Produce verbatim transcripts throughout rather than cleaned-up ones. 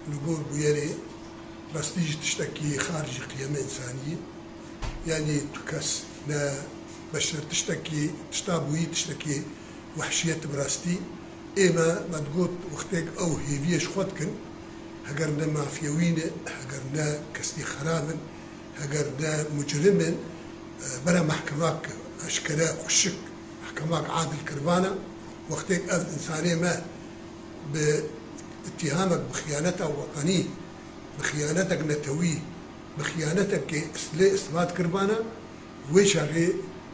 Li gor bûyerê rastî jî tiştekî xar jî qiyeme însanî ye. Yanî tu kes ne beşer tiştekî, tişta bûyî tiştekî wehşiyet bi rastî. Ê me, me digot wextêk ew hêviyê ji xwe dikin, heger ne mafyewî ne, heger ne kesî xerab in, heger ne mucrim in, e, bera mehkemak eşkere xweşik, mehkemak adil kirvana, wextêk ev însanê me bi îttihamek bi xiyaneta wetenî, bi xiyanetek netewî, bi xiyanetekê lê isbat kiribana, wê çaxê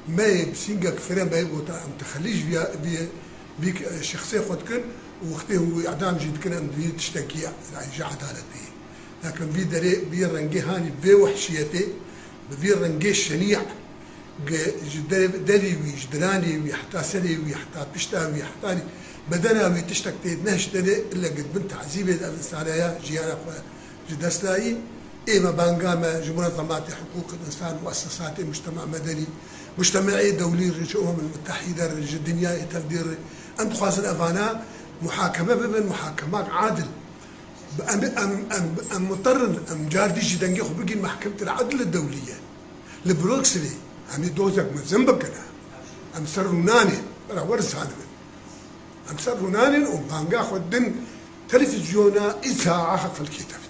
me yê bi sîngek fire me yê gota em texelî ji vîya, vî, vî şexsê xwe dikin û wextê hûn wî edam jî dikin em di vî tiştekî ji edaletê. Lakin vî derê, vî rengê hanî vê wehşiyetê, bi vî rengê şenî Ge-, ji de-, devî wî, ji diranê wî, heta serê wî, heta pişta wî, heta bedena wî tiştek tê nehiştene, ille gi bin tazîbê de ev insane ya jiyana xwe ji dest dayî. Ê me banga me ji munezematê hiqûqê însan, muessesatê mujtema medenî, mujtemeê dewlî re, ji Umemil Mutehîde re, ji dinyayê tevdî re, em dixwazin evana muhakeme bibin, muhakemak adil. Em, em, em, em muterin, em car dî jî dengê xwe bigîn mehkemtir edl dewlî ye. Li Brukselê em ê dozek mezin bikine. Em ser rûnanê, bera wer zanibin. Em ser rûnanên û banga xwe din televîzyona îsaa xelkê de